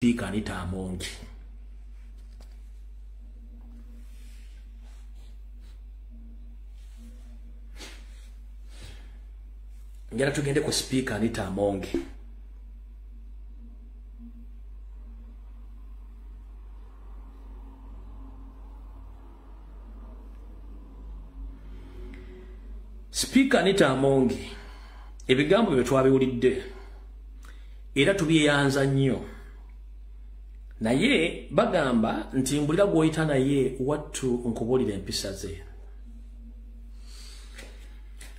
Sipiika Anita Among. Ngera tugende ku Sipiika Anita Among. Sipiika Anita Among, ebigambo bye twabiwulidde era tubyeyanza nnyo. Naye bagamba nti mbulira gw'oyita naye wattu nkubuulira empisa ze.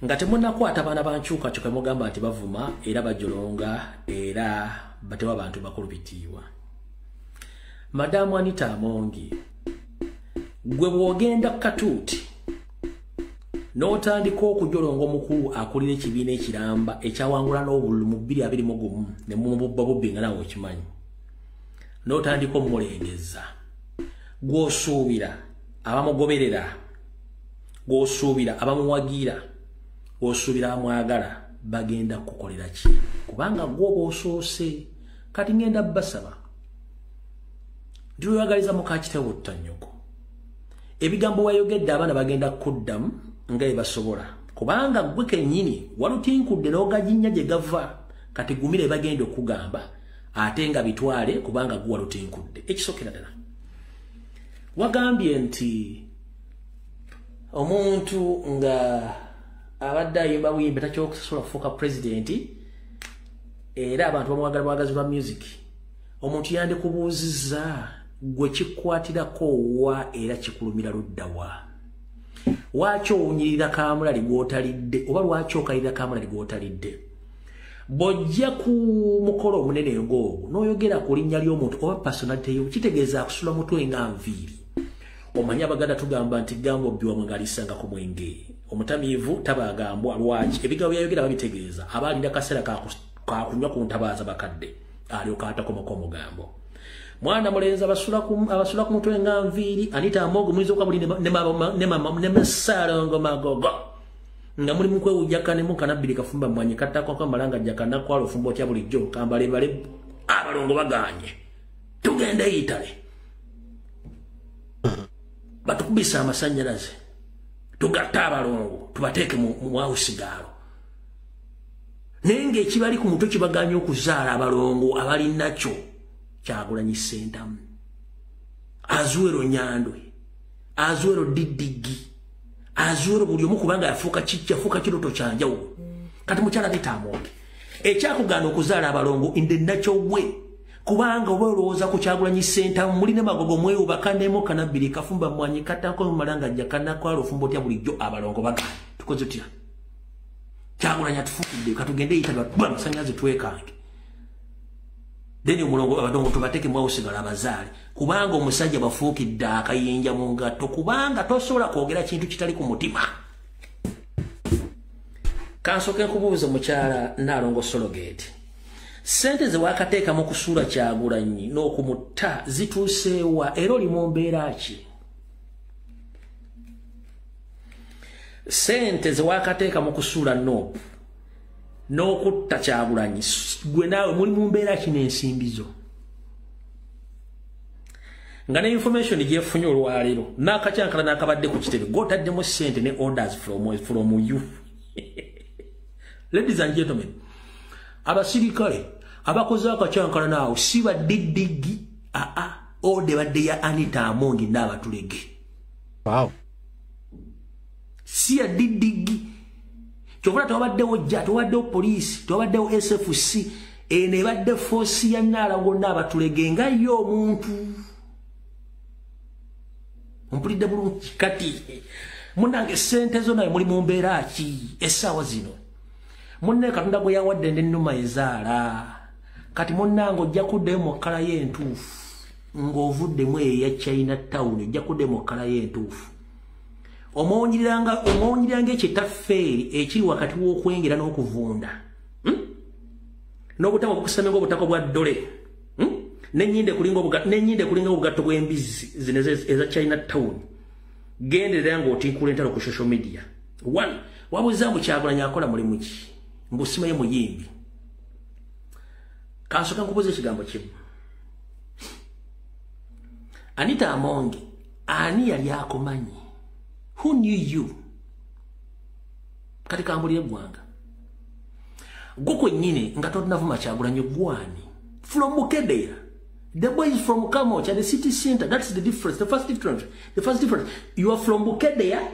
Nga temunnakwata baana ba nkyukakyuka mugamba nti bavuma era bajolonga era batewa abantu bakulu bitiibwa. Madamu Anita Among, gwe bw'ogenda ku katuuti n'otandika okujolonga omukulu akulira ekibiina ekiramba ekyawangula n'obululu mu 2021 ne mumubba bubbi nga naawe okimanyi, n'otandika omulengeza, gw'osuubira abamugoberera, gw'osuubira abamuwagira, gw'osuubira abamwagala bagenda kukukolera ki? Kubanga gw'oba osoose. Kati ngenda basaba nti lweyagaliza muka kitaawo otta nnyoko. Ebigambo wayogedde abaana bagenda kuddamu nga bwe basobola, kubanga gwe kennyini walutinkudde n'ogaginnya gye gava. Kati gumire bagenda okugamba ate nga bitwale, kubanga gwe walutinkudde. Ekisookera ddala, wagambye nti omuntu nga abadde ayimba buyimbi takyokusobola kufuuka pulezidenti, era abantu bamwagala bwagazi ba music. Omuntu yandikubuuzizza gwe kikwatirako wa era kikulumira ludda wa? Lwaki owunyirira kamulali gw'otalidde, oba lwaki okayirira kamulali gw'otalidde? Bw'ojja ku mukolo omunene ng'ogwo n'oyogera ku linnya ly'omuntu oba personality yo, kitegeeza akusula mutwe nga nviiri. Omanyi Abaganda tugamba nti gambo bbi wamwe ng'alisanga ku mwenge. Omutamiivu tabagambwa. Lwaki? Ebigambo byayogera babitegeeza. Aba alinda kaseera kakunywa ku ntabaaza bakadde, alyoka atakomako omugambo. Mwana mulenzi abasula ku mutwe nga nviiri, Anita Among muyinza okuba muli ne Ssaalongo Magogo nga muli mukwewujjaka ne mukanabbiri kafumba mmwanyi kattako kamalanga jjaka nakwala ofumba otya bulijjo kambalebale abalongo baganye tugende Italy batukubisa amasannyalaze tugatte abalongo tubateeke mu awusigaalo. Naye ng'ekibali ku mutwe kibaganye okuzaala abalongo abalinakyo Kyagulanyi Ssentamu, Azuero Nyandwe, Azuero Didigi, Azuero buli omu, kubanga yafuuka yafuuka kiroto kyanjawulo. Kati mukyala Anita Among, ekyakugaana okuzaala abalongo in the natural way, kubanga oba olowooza ku Kyagulanyi Ssentamu muli ne Magogo mwewubaka nemu kanabbiri kafumba mmwanyi kattako malanga jjaka nakwala ofumba otya bulijjo abalongo baganye tukoze tutya? Kyagulanyi atufuukidde, katugende Italy batukuba amasannyalaze twekange, then omulongo abadongo tubateeke mu awusigala abazaale, kubanga omusajja bafuukidde akayinja mu ngatto, kubanga tosobola kwogera kintu kitali ku mutima. Kansooke nkubuuze mukyala Nnaalongo Sologate, ssente ze wakateeka mu kusuula Kyagulanyi n'okumutta zituuseewa, era oli mu mbeera ki? Ssente ze wakateeka mu kusuula NUP n'okutta Kyagulanyi, gwe naawe muli mu mbeera ki n'ensimbi zo? Nga ne information gyefunye olwaleero n'akakyankala n'akabadde ku kitebe gw'otaddemu ssente ne orders from you. Ladies and gentlemen, abasirikale abakoze akakyankala naawo si ba diddigi, aa ode badde ya Anita Among n'abatulege. Wow. Si ya diddigi. Kyokka tewabaddewo jja, tewabaddewo poliisi, tewabaddewo SFC, eno ebadde force ya Nnaalongo n'abatulege nga ye omuntu. Mpulidde bulungi. Kati munnange ssente zo naye muli mu mbeera ki essaawa zino? Munne Katonda gwe yawadde n'ennuma ezaala. Kati munnange ojja kuddayo mu kkala ye entuufu ng'ovuddemu eyo eya China Town, ojja kuddayo mu kkala ye entuufu. Omwonyiranga ekitafeeri ekiri wakati w'okwengera n'okuvunda, n'obutama obukusame ng'obutako bwa ddole, n'ennyindo ekulinga obugatto bw'embizzi zino eza China Town. Genderera ng'otinkula entalo ku social media. One, wabuuza mbu Kyagulanyi akola mulimu ki? Mbu simanyi muyimbi. Kansooka nkubuuza ekigambo kimu. Anita Among, ani yali akumanyi? Who knew you? Kati kambulire eggwanga. Gwe kwennyini nga totunavuma Kyagulanyi gwani? From Bukedea. The boy is from Kamocha, the city center. That's the difference. The first difference. The first difference. You are from Bukedea.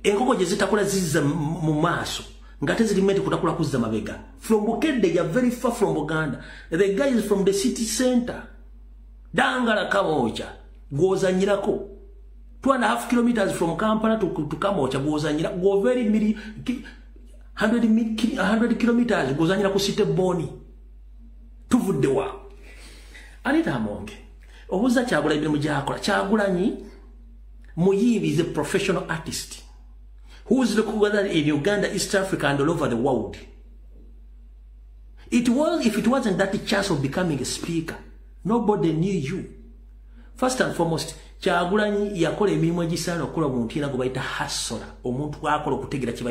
Enkoko gye zitakula zizza mu maaso. Nga teziri meant kutakula kuzza mabega. From Bukedea, you are very far from Uganda. The guy is from the city center. Dangala Kamocha. Gw'ozannyirako. 2.5 kilometers from Kampala to Kamocha. Gw'ozannyira. Go very mili 100 kilometers. Gw'ozannyira ku city boni. Tuvudde wa. Anita Among, obuza Kyagulanyi emirimu gy'akola. Kyagulanyi muyimbi, is a professional artist who is recognized in Uganda, East Africa, and all over the world. It was, if it wasn't that chance of becoming a speaker, nobody knew you. First and foremost, Kyagulanyi yakola emirimu egisaana okukola omuntu era gwe bayita hustler, omuntu akola okutegeera kye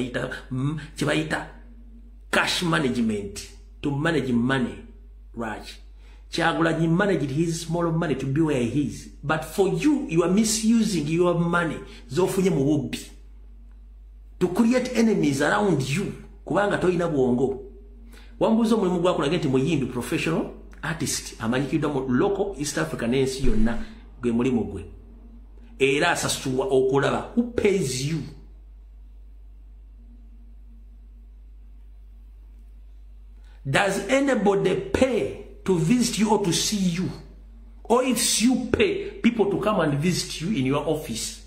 bayita cash management, to manage money, right? Kyagulanyi managed his small money to be where he is. But for you, you are misusing your money. Zofunye mu bubbi. To create enemies around you. Kubanga toyina bwongo. Wambuzo mulimu gwakola nti muyimbi professional artist. Amanyikiddwa mu local East Africa n'ensi yonna gwe mulimu gwe. Era asasulwa okulaba. Who pays you? Does anybody pay to visit you or to see you? Or if you pay people to come and visit you in your office?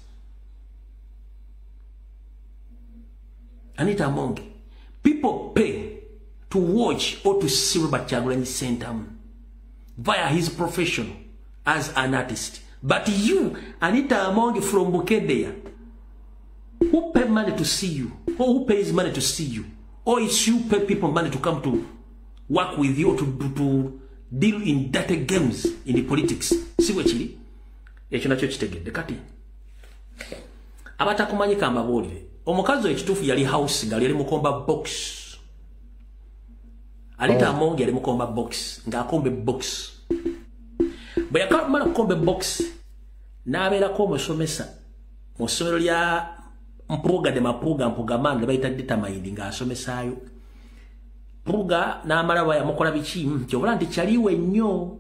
Anita Among, people pay to watch or to see Robert Kyagulanyi Ssentamu via his profession as an artist. But you, Anita Among from Bukedea, who pay money to see you, or who pays money to see you, or it's you pay people money to come to work with you or to deal in dirty games in the politics. Si bwe kiri? Ekyo nakyo kitegedde. Kati abatakumanyi kambabuulire, omukazi ekituufu yali house girl, yali mukomba box. Anita Among yali mukomba box, ng'akomba box. Bwe yakamala okukomba box, n'abeerako omusomesa mu ssomero lya Mpuuga de Mapuuga Mpuugamanga lye bayita Determined, ng'asomesaayo. Mpuuga n'amala yamukola biki, kyobula nti kyaliwe nnyo.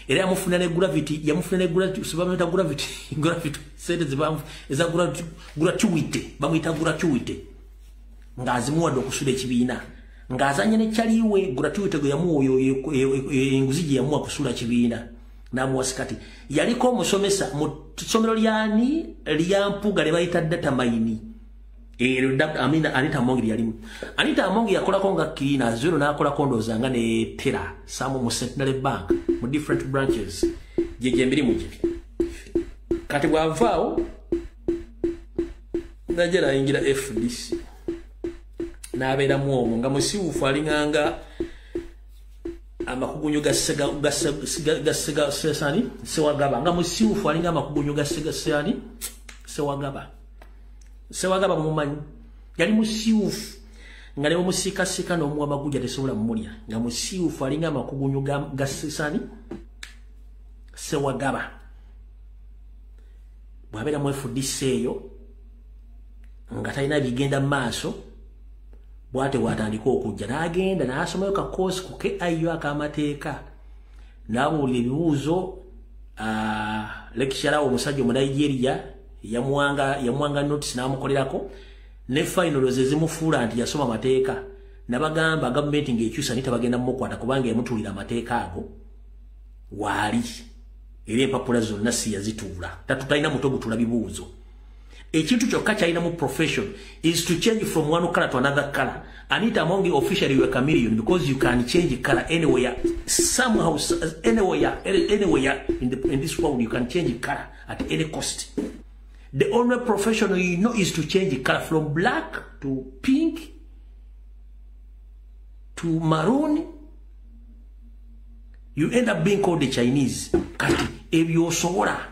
Era yamufuna ne gravity, yamufuna ne gravity, bamuyita gravity, gravity, sente eza gratuity, bamuyita gratuity. Ng'azimuwadde okusula ekibiina. Ng'azanya ne kyaliwe gratuity gwe yamuwa enguzi gye yamuwa kusula kibiina. N'amuwa sikati. Yaliko omusomesa mu ssomero lyani lya Mpuuga lye bayita Determine. Anita Among yalimu. Anita Among yakolako nga cleaner, zero n'akolako ndowooza nga ne teller, some mu Centenary Bank, mu different branches. Gye gye emirimu gye. Kati bw'avaawo, najja n'ayingira FDC. N'abeeramu omwo nga musiwuufu alinganga amakugunyu ga Sewagaba. Nga musiwuufu alinga amakugunyu ga Sewagaba. Sewagaba mumanyi. Yali musiwuufu nga ne bamusiikasiika n'omuwa maguja tesobola mumulya. Nga musiwuufu alinga amakugunyu ga Sewagaba. Bw'abeera mu FDC eyo nga talina bigenda mu maaso, bw'ate bw'atandika okujja n'agenda n'asomayo ka course ku KIU ak'amateeka, n'abuulira ebibuuzo. Lecturer omusajja Omunigeria yamuwanga notice n'amukolerako ne finals ezimufuula nti yasoma amateeka. Nabagamba gavumenti ng'ekyusa nti tabagenda mumukwata kubanga yamutuulira amateeka ago waali, era empapula zonna si yazituula. Talina mutwe gutula bibuuzo. Ekintu kyokka kyalina mu profession is to change from one color to another color. Anita Among, officially you are a chameleon because you can change color anywhere, somehow, anywhere, anywhere in this world you can change color at any cost. The only profession you know is to change color from black to pink to maroon. You end up being called the Chinese. Kati ebyosobola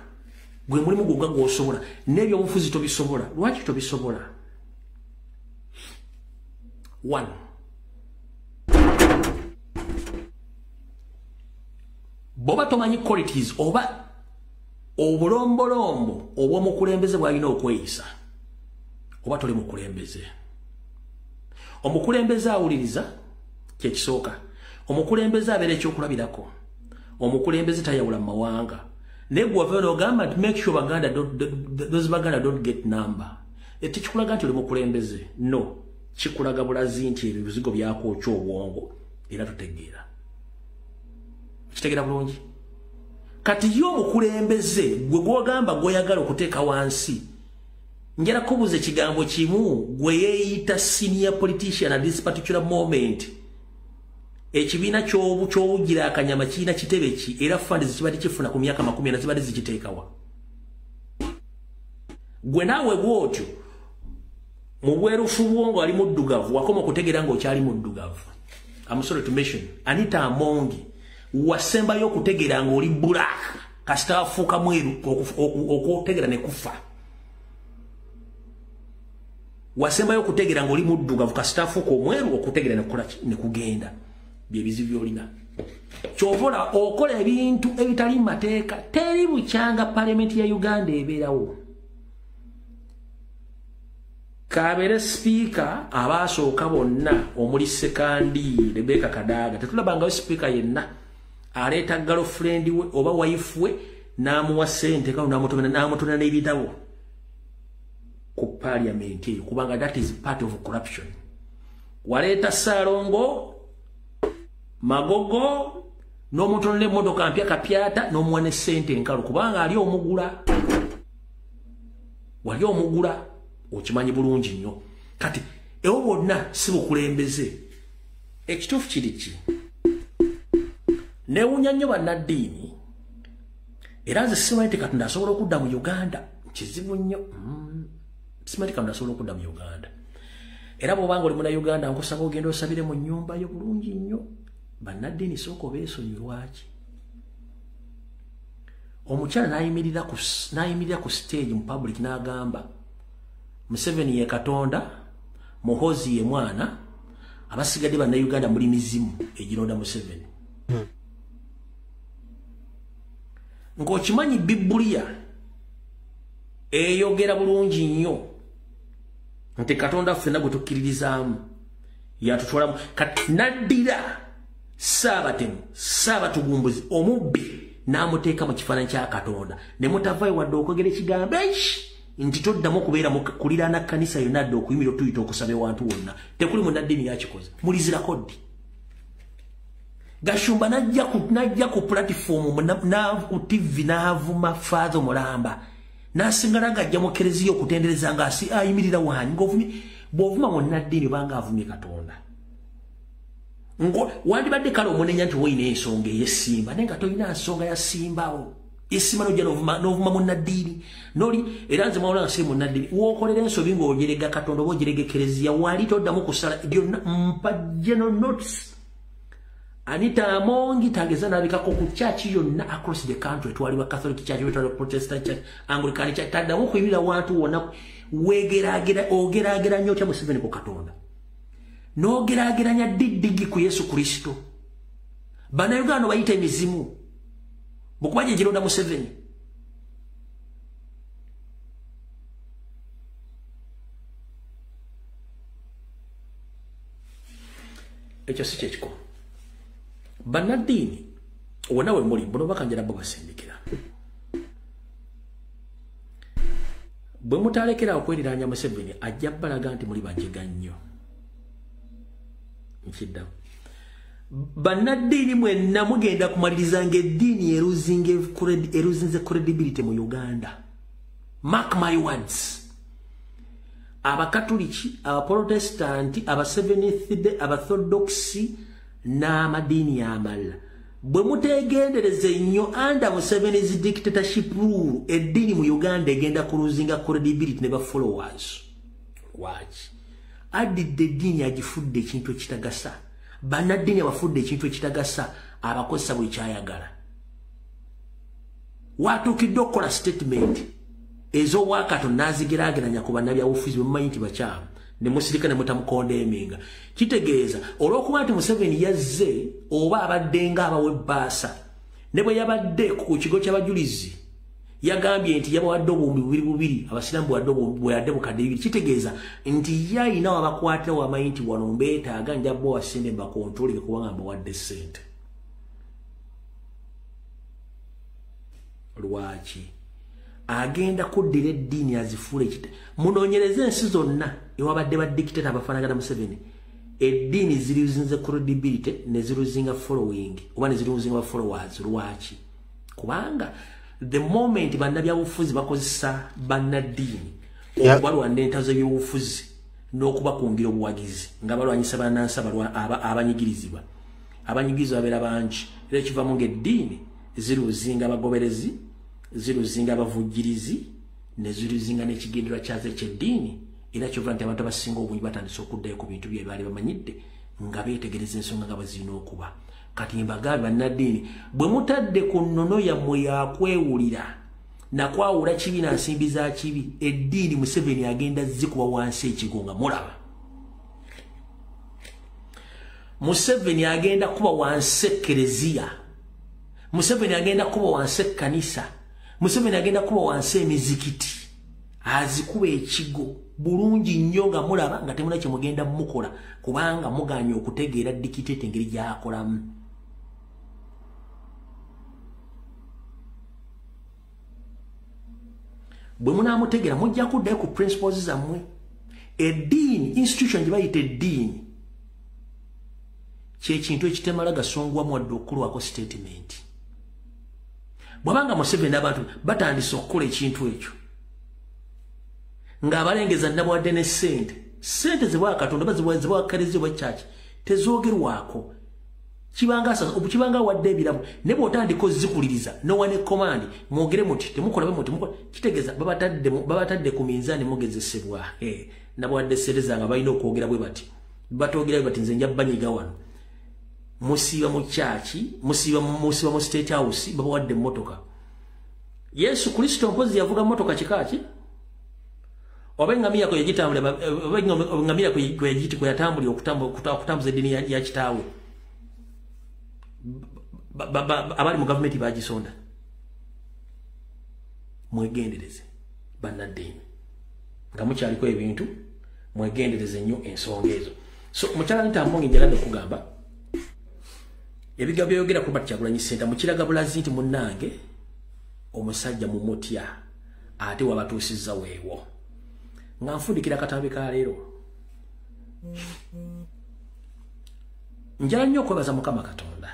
gwe mulimu gwogga gw'osobola n'ebyobufuzi tobisobola. Lwaki tobisobola? One, bw'oba tomanyi qualities oba Obulombolombo obw'omukulembeze bw'alina okweyisa oba toli mukulembeze. Omukulembeze awuliriza, kyekisooka. Omukulembeze abeera ekyokulabirako. Omukulembeze tayawula mu mawanga. Naye gwe wavayo n'ogamba nti make sure Baganda don't, those Baganda don't get number. Tekikulaga nti oli mukulembeze. No, kikulaga bulazi nti ebyo bizigo byakwokya obwongo era tutegeera. Kitegeera bulungi. Kati ye omukulembeze gwe gwogamba gw'oyagala okuteeka wansi, njala kubuuza ekigambo kimu, gwe yeeyita senior politician at this particular moment, ekibiina ky'owugira akanyama kirina kitebe ki, era funds kibadde kifuna ku myaka 40 zibadde zikiteekawa? Gwe naawe bw'otyo mu bwerufu bwo ng'ali muddugavu, wakoma okutegeera ng'okyali muddugavu. I'm sorry to mention Anita Among, wasembayo okutegeera ng'oli black, kasita wafuuka mweru okutegeera ne kufa. Wasembayo okutegeera ng'oli muddugavu, kasita afuuka omweru okutegeera ne kugenda. Byebizibu by'olina. Ky'ovola okola ebintu ebitali mu mateeka. Teri bukyanga palamenti ya Uganda ebeerawo. Kabeere sipiika abaasooka bonna omuli Sekandi, Rebecca Kadaga, tetulabangayo sipiika yenna aleeta girlfriend we oba wife we n'amuwa ssente kano n'amutomera n'ebitabo ku parliament eyo, kubanga that is part of corruption. Waleeta Ssaalongo Magogo n'omutonera emmotoka mpya kapyata n'omuwa ne ssente enkalu, kubanga ali omugula, wali omugula, okimanyi bulungi nnyo. Kati ewo bonna si bukulembeze. Ekituufu kiri ki? Neewuunya nnyo bannaddiini, era nze simanyi nti Katonda asobola okudda mu Uganda. Kizibu nnyo. Simanyi nti Katonda asobola okudda mu Uganda. Era bw'obanga oli Munnayuganda, nkusaba ogenda osabire mu nnyumba yo bulungi nnyo. Bannaddiini sooka obeesonyi. Lwaki omukyala n'ayimirira ku stage mu public n'agamba Museveni ye Katonda, Muhoozi ye mwana, abasigadde Bannayuganda muli mizimu egironda Museveni? Ng'okimanyi Bibuliya eyogera bulungi nnyo nti Katonda ffenna gwe tukkiririzaamu yatutwalamu. Kati naddira Ssaabatemu, Ssaabatugumbuzi, omubbi, n'amuteeka mu kifaananyi kya Katonda, ne mutavaayo wadde okwogera ekigambo eki nti toddamu okubeera kuliraana kkanisa yonna dde okuyimirira otuyita okusaba ewantu wonna. Tekuli munnaddiini yakikoze. Mulizirako ddi? Gashumba najja ku platform ku TV n'avuma Father Mulamba, n'asigala ng'ajja mu kereziya okutendereza nga ayimirira wani. Ng'ovumye, bw'ovuma munnaddiini obanga avumye Katonda. Wandibadde kale omunenya nti woyina ensonga ey'essimba, naye nga tolina nsonga ya ssimbawo essimba, nojja n'ovuma munnaddiini noli. Era nze mwawula nga siri munnaddiini. Wookolera ensobi ng'ojerega Katonda oba ojerega ekereziya, wali toddamu kusala byonna. Mpa general notes, Anita Amongi tageza n'abikako ku church yonna across the country, etwalibwa Catholic Church, etwalibwa Protestant Church, Anglican Church, taddamu okuyimirira wantu wonna. Wegeragera, ogeraageranya nnyo otya Museveni ku Katonda, n'ogeraageranya diddigi ku Yesu Kristo? Bannayuganda bayita emizimu bukuba gye gironda Museveni. Ekyo si kyekikulu. Bannaddiini wonna we muli, buno bakanjala bo basindikira bwe mutalekera okweriranya Museveni, ajja balaga nti muli bajega nnyo. Nkiddamu, bannaddiini mwenna mugenda kumaliriza ng'eddiini eruzinze credibility mu Uganda. Mark my words. Abakatuliki, Abaprotestanti, Abaseventh Day, Abaorthodox n'amadiini amalala, bwe mutegendereza ennyo, under Museveni's dictatorship rule, eddiini mu Uganda egenda kulosinga credibility ne ba followers. Lwaki? Addidde eddiini agifudde ekintu ekitagasa. Bannaddiini abafudde ekintu ekitagasa, abakozesa buli kyayagala. Watuukidde okukola statement ez'obwakatonda n'azigeraageranya ku bannabyabufuzi bemumanyi nti bakyamu, ne musirika ne mutamucondemninga. Kitegeeza olw'okuba nti Museveni yazze oba abadde nga abawa ebbaasa, ne bwe yabadde ku kigo ky'abajulizi Yagambye nti yabawadde obuwumbi bubiri bubiri, abasiraamu bwadde bweyadde bukadde bibiri. Kitegeeza nti ye alina wabakwatira wamanyi nti wano mbeetaaga nja bbawa ssente mbakontrolere kubanga mbawadde ssente. Lwaki agenda kuddira eddiini azifuule ekita? Munoonyereze ensi zonna ewabadde ba dictator abafaanagana Museveni, eddiini ziruzinze credibility ne ziruzinga following oba ne ziruzinga followers. Lwaki? Kubanga the moment bannabyabufuzi bakozesa bannaddiini okubalwana entalo z'ebyobufuzi n'okubakungira obuwagizi nga balwanyisa bannansi abanyigirizibwa, abanyigirizibwa babeera bangi, era ekivamu ng'eddiini ziruzinga abagoberezi, ziruzinga abavujjirizi, ne ziruzinga n'ekigendererwa kyazo eky'eddiini. Era kyova nti abantu abasinga obungi batandise okuddayo ku bintu bye baali bamanyidde nga beetegereza ensonga nga bwe zirina okuba. Kati mbagambye bannaddiini, bwe mutadde ku nnono yammwe yakwewulira nakwawula kibi na nsimbi za kibi, eddiini Museveni agenda zikuba wansi ekigo nga mulaba. Museveni agenda kuba wansi ekkereziya, Museveni agenda kuba wansi ekkanisa, Museveni agenda kuba wansi emizikiti, azikuba ekigo bulungi nnyo nga mulaba nga temuna kye mugenda mukola, kubanga muganye okutegeera dictator engeri gy'akolamu. Bwe munaamutegeera mujja kuddayo ku principles zammwe. Eddiini, institution gye bayita eddiini, kyekintu ekitemala gasongwamu wadde okukolwako statement. Bw'abanga Museveni n'abantu batandise okukola ekintu ekyo ng'abalengeza nnabawadde ne ssente, ssente zibwa Katonda oba zibwa kkereziya oba kyaki tezoogerwako, kibanga awadde ebirabo, ne bw'otandika ozikuliriza n'owa ne command mwogere muti temukola bwe muti mukola, kitegeeza babatadde ku minzaani mugezesebwa. Nabawadde ssente zange balina okwogera bwe bati, batoogera bwe bati, nze nja banyiga wano. Musiiba mu kyaki, musiiba mu State House, babawadde emmotoka. Yesu Kristo mpozi yavuga mmotoka kikaaki? Oba engamiya kwe yagitambulira, oba engamiya kwe yatambulira okutambuza eddiini ya kitaawe, abali mu gavumenti bagisonda. Mwegendereze bannaddiini nga mukyaliko ebintu, mwegendereze nnyo ensonga ezo. So mukyala Anita Among, njagadde okugamba ebigambo by'oyogera ku Robert Kyagulanyi Ssentamu mukiraga bulazi nti munnange omusajja mumutya ate wabatuusizza weewo. Nga nfundikira akatambi ka leero, njala nnyo okwebaza Mukama Katonda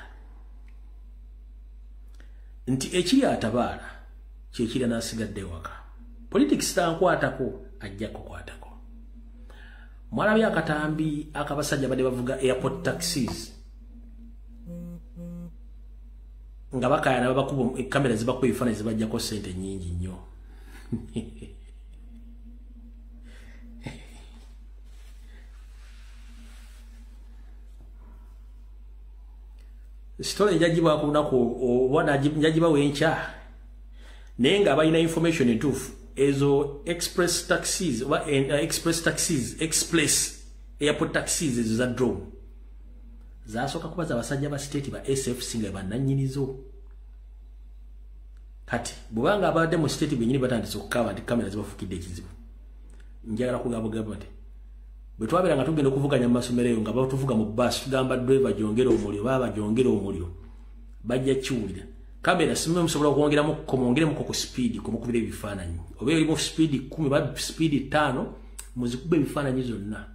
nti ekiri atabaala kyekiri n'asigadde ewaka. Politics tankwatako, ajja kukwatako. Mwalabye akatambi akabasajja badde bavuga airport taxis nga bakayana babakuba kamera zibakuba ebifaananyi zibajjako ssente nnyingi nnyo. Sitole njagiba ku lunaku oba njagibawo enkya, naye nga balina information entuufu, ezo express taxis oba express taxis, express airport taxis ezo za drone zasooka kuba abasajja ba state ba SFC nga bannannyinizo. Kati bw'obanga abadde mu state bennyini batandise okukaaba nti kamera zibafukidde ekizibu, njagala kugamba nti bwe twabeera nga tugenda okuvuganya mu masomero eyo nga batuvuga mu bbaasi tugamba driver gyongera omuliro, baaba gyongera omuliro, bajja kiwulira. Kamera simu musobola okwongeramu mwongeremuko ku speed kumukubira ebifaananyi, oba eri mu speed 10 oba speed 5, muzikube ebifaananyi zonna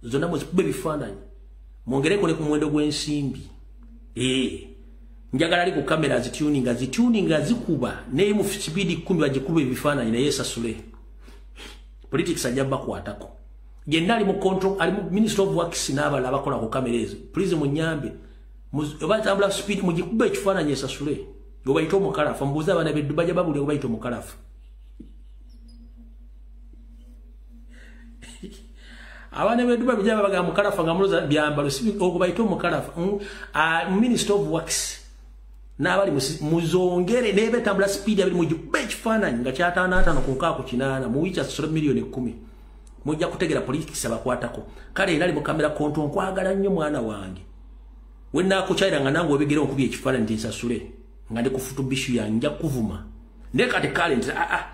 zonna, muzikube ebifaananyi, mwongereko ne ku muwendo gw'ensimbi. Njagala ali ku kamera zituninga zikuba naye mu speed 10 bagikuba ebifaananyi naye esasule. Politics ajja bakwatako. Yenna ali mu control, ali mu Minister of Works n'abalala abakola ku kamera ezo, please munyambe, oba tambula speed mugikube ekifaananyi esasule. Gwe bayita omukalafu, mubuuze abaana b'e Dubai babulire gwe bayita omukalafu. Abaana b'e Dubai bijja bagamba mukalafu nga muloza byambalo, si ogwo bayita omukalafu. Minister of Works n'abali muzongere n'ebetambula speed abiri mugikube ekifaananyi nga kyataano ataano ku nkaaku kinaana mu wiiki asasula miliyoni 10, mujja kutegera politics abakwatako. Kale era ali mu camera control, nkwagala nnyo mwana wange, we naakukyayira nga nange webigere okubya ekifaananyi nti nsasule nga ndi ku futubishu yange, nja kuvuma. Naye kati kale nti aa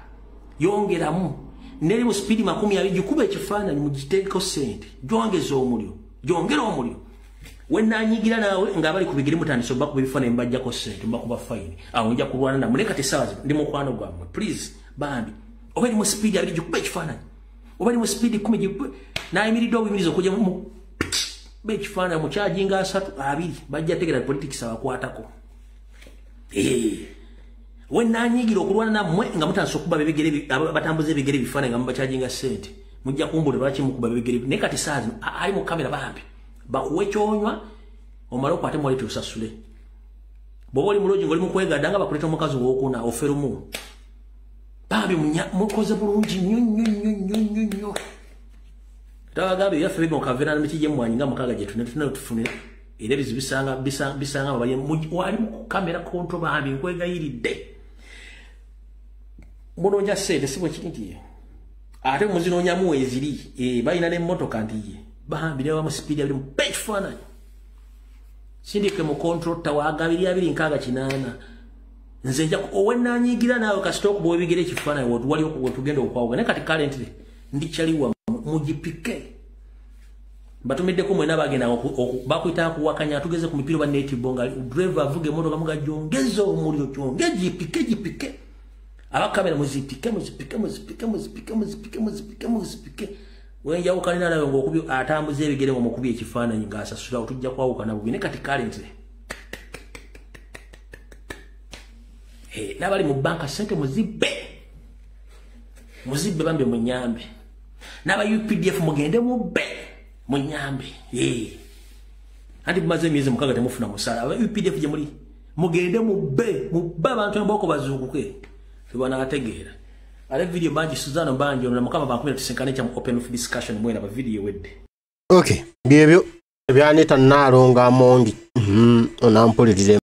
yongeramu neri mu speed 20 gikuba ekifaananyi mugiteekeko ssente, gyongeza omuliro, gyongera omuliro. Wenanyigira naawe ng'abali ku bigere mutandise obakuba ebifaananyi mbajjako ssente, mbakuba fayini, awo nja kulwana nammwe. Naye kati essaawa zino ndi mukwano gwammwe, please bambi, oba eri mu speed 20 gikuba ekifaananyi, oba eri mu speed 10 gikuba, nayimiridde obuyimirizi okujja mu ekifaananyi mukyajinga 3 2 bajja tegeera politics abakwatako. Wenanyigira okulwana nammwe nga mutandise okuba ebigere, batambuza ebigere ebifaananyi nga mubakyajinga ssente, mujja kumbula lwaki mukuba ebigere. Naye kati essaawa zino ali mu kamera bambi bakuwe kyonywa omale okwate mwalete osasule. Bw'oba oli muloogi ng'oli mu kwegadda nga bakuleeta omukazi owokuna oferumu. Bambi mukoze bulungi nnyo nnyo nnyo nnyo nnyo nnyo. Tabagambye ebyaffe biri mu kaveera n'emiti gy'emmwanyi nga 6 gye tulina tufunira era ebizibu bisanga abali wali mu kamera control bambi nkwegayiridde. Munoonya ssente si bwe kiri nti ye. Ate muzinoonyamu weeziri, balina n'emmotoka nti ye. Bambi ne bamu speed abiri mu ekifaananyi. Sindike mu control tawaga 268. Nze nja owenanyigira naawe kasita okuba ebigere ekifaananyi wali wetugenda okwawuka. Naye kati currently ndi kyaliwa mugipike. Batumiddeko mwena bagenda bakuyita kuwakanya tugeze ku mipiira ba native nga driver avuga emmotoka muga gyongeza omuliro gyonge gipike gipike. Abakamera muzipike muzipike muzipike muzipike muzipike muzipike muzipike. Wenjawukana nawe ng'okubi atambuza ebigere ng'omukubi ekifaananyi ng'asasula tujja kwawukana bubi. Naye kati currently n'abali mu banka ssente muzibbe, muzibbe bambi munyambe. N'aba UPDF mugende mubbe munyambe. Anti mumaze emyezi 6 temufuna musaala. Aba UPDF gye muli mugende mubbe, mubbe abantu emboko bazuukuke tebanaategeera. Ale video bangi Suzano bangi ono mukama bankumira tusinkane kya open discussion mwena ba video wedde. Okay, byebyo ebyaneta naalonga amongi onampulirize.